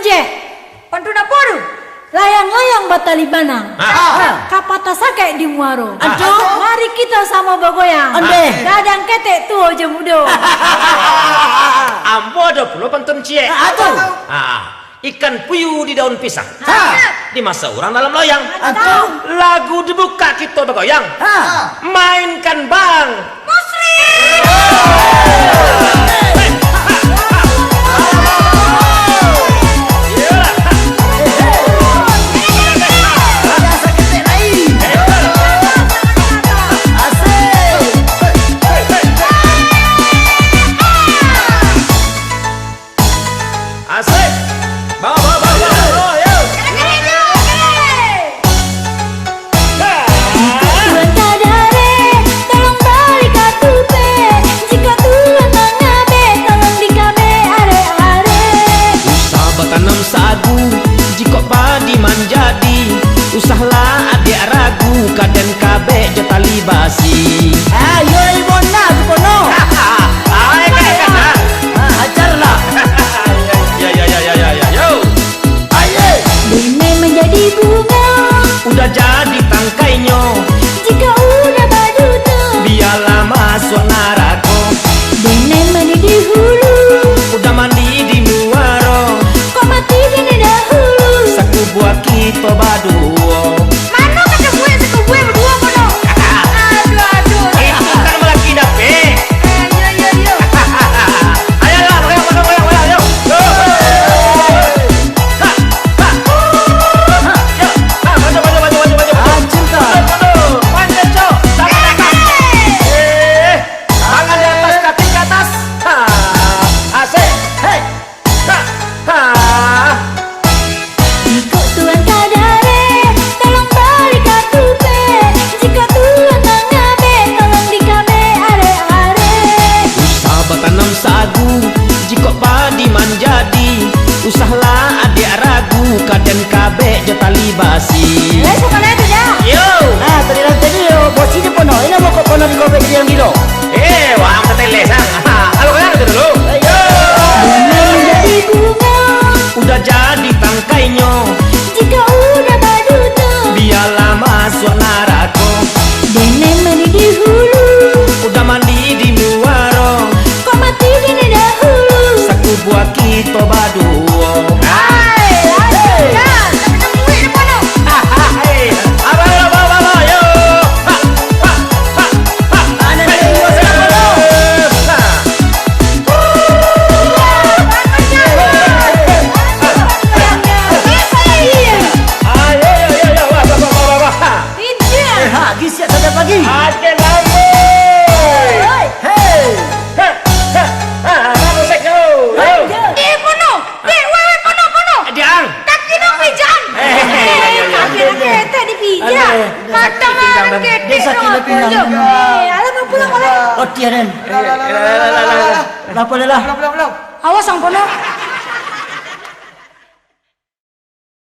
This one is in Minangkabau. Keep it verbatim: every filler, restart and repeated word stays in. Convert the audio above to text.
Jeh, pantun apo tu? Layang-layang batali banang. Ah. Kapatah sakek di muaro. Aduh. Mari kito samo bagoyang. Ondeh. Gadang ketek tuo jo mudo. Ambo ado pulo pantun ciek. Ah, tu. Ah, ikan puyuh di daun pisang. Ha. Dimasak urang dalam loyang. Aduh. Lagu dibuka kito bagoyang. Ha. Mainkan bang. Musrik. Asik. Bawa, bawa, bawa, bawa, bawa, yo. Jikok Tuan tadarek, tolong bali katupek. Jikok Tuan mangabek, tolong dikabek arek-arek. Usah batanam sagu, jikok padi manjadi. Usahlah adiak ragu, ka den kabek jo tali basi. Ayo, Ibunda, tu kono. Ai, kena, kena. Ah, ajarlah. Ya, ya, ya, ya, ya, ya, yo. Aye. Denai manjadi bungo. Udah jadi tangkainyo. Jikok udah baduto. Bialah masuak narako. Denai mandi di hulu. Udah mandi di muaro. Kok mati denai dahulu. Sakubuah kito baduo. Mano ka tabuek sakubuah baduo kono? Aduh, aduh. Itu kan laki dapek. Eh, yo, yo, yo. Ayolah, goyang, goyang, goyang, goyang, yo. Yo. Ha, ha. Yo. Ha, maju, maju, maju, maju, maju, maju. Hancurkan. Maju, maju. Maju, cok. Tangan atas. Eh. Tangan di atas, kaki ke atas. Ha. Asik. Hei. Ha, ha. Jikok Tuan tadarek, tolong bali katupek. Jikok Tuan mangabek, tolong dikabek arek-arek. Usah batanam sagu, jikok padi manjadi. Usahlah adiak ragu, ka den kabek jo tali basi. Lai, siapa lai tu, Jan? Yo. Nah, tadi lah tadi, yo, bosi di pono. Ini mau kok pono dikobek jadi yang gilo. Eh, wang teteles, ah. Halo, kalian ada dulu. Ayo. Bungo jadi bungo. Udah jadi tangkainyo. Jikok udah baduto. Bialah masuak narako. Denai mandi di hulu. Udah mandi di muaro. Kok mati denai dahulu. Sakubuah kito baduo. Hai, hai, hai. Jan, tapi kan buik depan tu. Hai. Abang, abang, abang, abang, yo. Ha, ha, ha. Eh, ha, gisiak sajo pagi. Hei. Eh, pono. Eh, weh, weh, pono, pono. Diang. Kaki dong pijak. Eh, kaki dong ketek dipijak. Kadang lah ketek dong apo jo. Eh, alah, pulang, pulang. Oh, tian, kan? Lah, lah, lah, lah, lah, lah. Lah, pulang, lah. Pulang, pulang, pulang. Awas, ang pono.